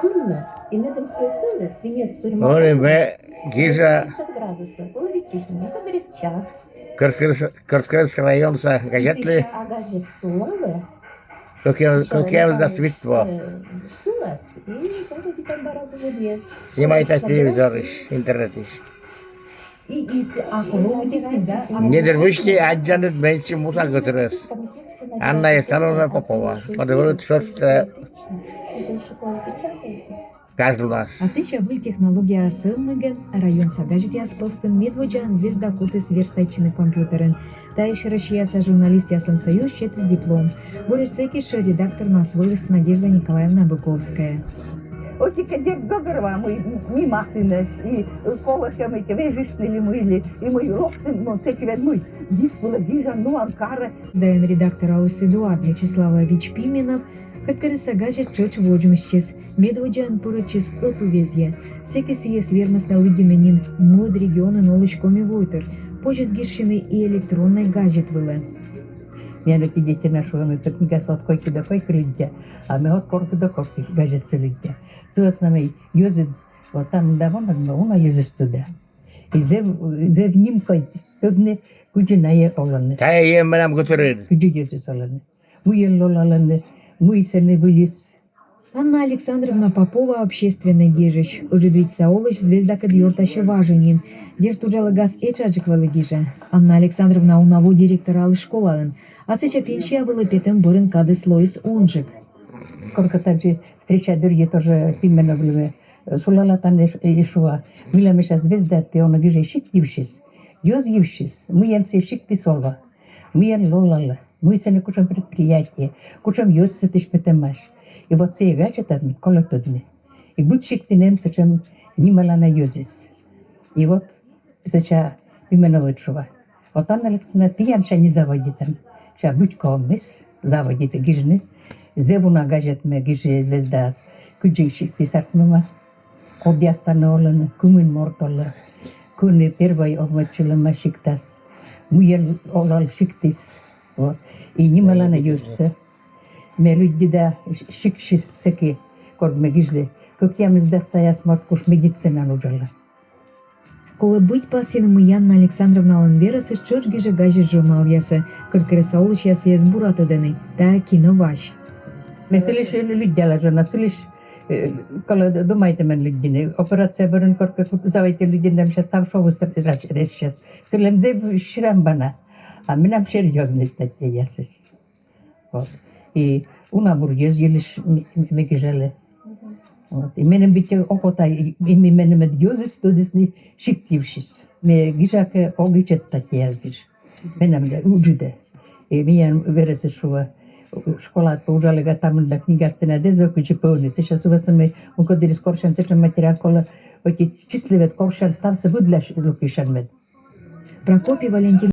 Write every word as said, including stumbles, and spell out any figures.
Кынме, и медым сӧсылы свинец сурьма. Олеме гижа. Градусов, половичишный, это час. Кӧрткерӧс районса газетлы. А газет сулалы. Кӧкъямыс да вит во. Снимайта телевизорысь, интернетысь. Недыр мысти аддзаныд менсьым муса гӧтырӧс. Анна Александровна Попова, коді вӧлі шӧртӧ кажлунас. А сэсся выль технологияяс сӧвмігӧн районса газетъяс пӧвстын медводдзаӧн «Звезда» кутіс верстайтчыны компьютерын. Таысь Россияса журналистъяслӧн союз сетіс диплом. Буретш сэки жӧ редакторнас вӧліс Надежда Николаевна Быковская. Ӧти-кӧ, дерт, гӧгӧрвоа, мый ми матынӧсь, и колӧ кӧ мыйкӧ вежыштны ли мый ли, и мый локтін, но сэки ведь мый диск вылӧ гижан, нуан карӧ. Таӧн редактораліс Эдуард Вячеславович Пименов. Кӧрткерӧсса газет тшӧтш водзмӧстчис. Медводдзаӧн пырӧдчис ӧтуввезйӧ. Сэки сійӧс вермасны лыддьыны нин мӧд регионын олысь коми войтыр. Позис гижсьыны и электроннӧй газет вылӧ. Миян ӧти детина шуӧ, мый книгасӧ от койки да койки лыддя, а ме от коркӧ да коркӧ газетсӧ лыддя. Сы вӧсна мый йӧзыд вот там да вон, но уна йӧзыс тӧдӧ. И зэв, зэв нимкодь тӧдны, кыдзи найӧ олӧны. Тайӧ менам гӧтырыд. Кыдзи йӧзыс олӧны. Мыйӧн лолалӧны, мый сэні выльыс. Анна Александровна Попова — общественнӧй гижысь. Ыджыдвидзса олысь «Звездакӧд» ёртасьӧ важӧн нин. Дерт, уджалігас этшаджык вӧлі гижӧ. Анна Александровна уна во директораліс школаын, а сэсся пенсия вылӧ петӧм бӧрын кадыс лоис унджык. Коркӧ тадзи встреча дырйи тоже Пименовлы ме, э, сулала тані и шуа: мыйла, мися, «Звезда»-ӧ тэ онӧ гижӧй сикт йывсьыс, йӧз йывсьыс, мыйӧн сійӧ сиктыс олӧ, мыйӧн лолалӧ, мый сэні кутшӧм предприятие, кутшӧм йӧз сэтысь петӧмаӧсь. И вот сійӧ газетад мед колӧ тӧдны. И быд сиктын эм сэтшӧм нималана йӧзыс. И вот сэсся Пименовлы шуа: вот, Анна Александровна, тіянсянь заводитам. Сэсся быд кӧ овмис, заводиті гижны. Зэв уна газет ме гижи «Звездаас», кыдзи сиктыс артмӧма, кодъяс тані олӧны, кымын морт олӧ, кӧні первой овмӧдчылӧма сиктас, мыйӧн олӧ сиктыс. Вот. И нималана йӧзсӧ. Ме лыдди да сиктсьыс сэки, кор ме гижлі. Кӧкъямысдас сайӧ морт куш медицинаын уджалӧ. Колӧ быть пасйыны, мый Анна Александровналӧн верӧсыс тшӧтш гижӧ газет-журналъясӧ. Кӧрткерӧсса олысьяс сійӧс бура тӧдӧны. Тайӧ Кино Вась. Ме сылысь лыддяла жӧ на, сылысь, э, колӧ думайтӧмӧн лыддьыны. Операция бӧрын коркӧ заводиті лыддьыны да, мися, став шовыс речсяс. Сылӧн зэв серамбана. А менам серьёзнӧй статьяясыс. Вот. И уна бур йӧз йылысь ме, ме, ме гижалі. Вот. И меным быттьӧ окота, и, и меным ӧд йӧзыс тӧдісны сикт йывсьыс. Ме гижа кӧ, ог ичӧт статьяяс гиж. Менам да ыджыдӧ. И миян верӧсыс шуӧ: школаад пӧ уджалігӧн, та мында книгасӧ тэнад эз кыдзи пӧвны. Сэсся сы вӧсна мый мукӧддырйиыс корсян сэтшӧм материал, колӧ ӧти числӧ вед корсян, ставсӧ быдлаӧсь локтысян мед. Прокопий Валентин